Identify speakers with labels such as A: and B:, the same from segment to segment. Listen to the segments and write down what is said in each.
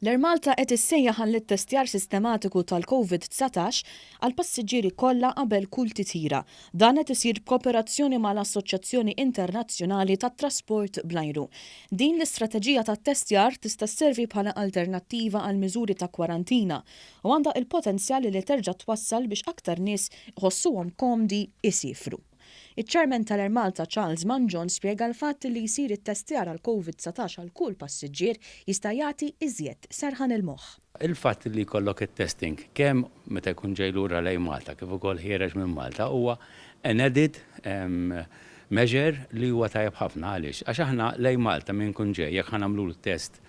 A: L-Air Malta qed issejjaħ għall-ittestjar sistematiku tal-Covid 19 għall-passiġġieri kollha qabel kull titjira. Dan qed isir b'kooperazzjoni mal-Assoċjazzjoni Internazzjonali tat-Trasport bl-Ajru. Din l-istrateġija ta' ttestjar tista' sservi bħala alternattiva għall-miżuri ta' kwarantina u għandha l-potenzjal li terġa' twassal biex aktar nies iħossuhom komdi jsiefru. Iċ-Chairman tal-Air Malta Charles Mangion spjega l-fatt li jsir ittestjar għall-Covid 19 għal kull passiġġier jista' jagħti iżjed serħan il-moħħ.
B: Il-fatt li jkollok it-testing kemm meta jkun ġej lura lejn Malta kif ukoll ħiereġ minn Malta huwa an added measure li huwa tajjeb ħafna. Għaliex? Għax aħna lejn Malta min ikun ġej jekk ħa nagħmlulu t-test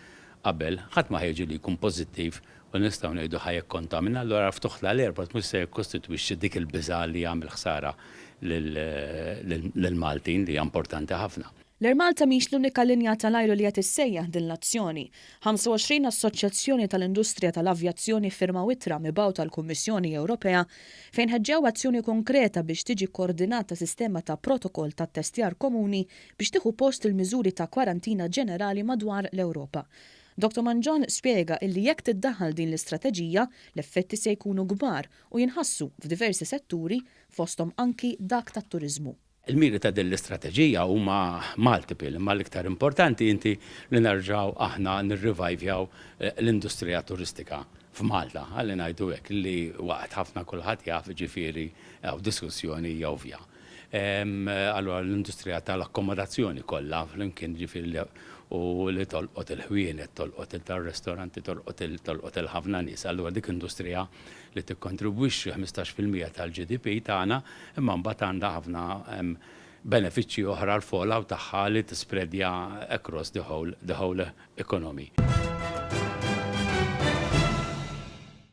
B: qabel ħadd ma ħa jiġi li jkun pożittiv u nistgħu ngħidu ħa jikkontamina, allura ftuħ tal-airport mhux se jikkostitwixxi dik il-biża' li jagħmel ħsara lill-Maltin li hija importanti ħafna.
A: L-Air Malta mhix l-unika linja tal-ajru li qed issejjaħ din l-azzjoni. 25 assoċjazzjoni tal-industrija tal-avjazzjoni ffirmaw ittra mibgħuta l-Kummissjoni Ewropea fejn ħeġġew azzjoni konkreta biex tiġi kkoordinata sistema ta' protokoll ta' ttestjar komuni biex tieħu post il-miżuri ta' kwarantina ġenerali madwar l-Ewropa. Dottor Mangion spjega illi jekk tiddaħħal din l-istrateġija, l-effetti se jkunu kbar u jinħassu f'diversi setturi fosthom anki dak tat-turiżmu.
B: Il-miri ta' din l-istrateġija huma multiple, imma l-iktar importanti inti li nerġgħu aħna nirrivajvjaw l-industrija turistika f'Malta, ħalli ngħidu hekk, li waqgħet ħafna kulħadd jaf, jiġifieri hawn diskussjoni hija ovvja. Allura l-industrija tal-akkomodazzjoni kollha flimkien ġifieri u li tolqot il-ħwienet, tolqot il-ristoranti, tolqot tolqot il-ħafna nies. Allura dik industrija li tikkontribwixxi 15% tal-GDP tagħna imma mbagħad għandha ħafna benefiċċji oħra l-fallout tagħha li tispredja across the whole economy.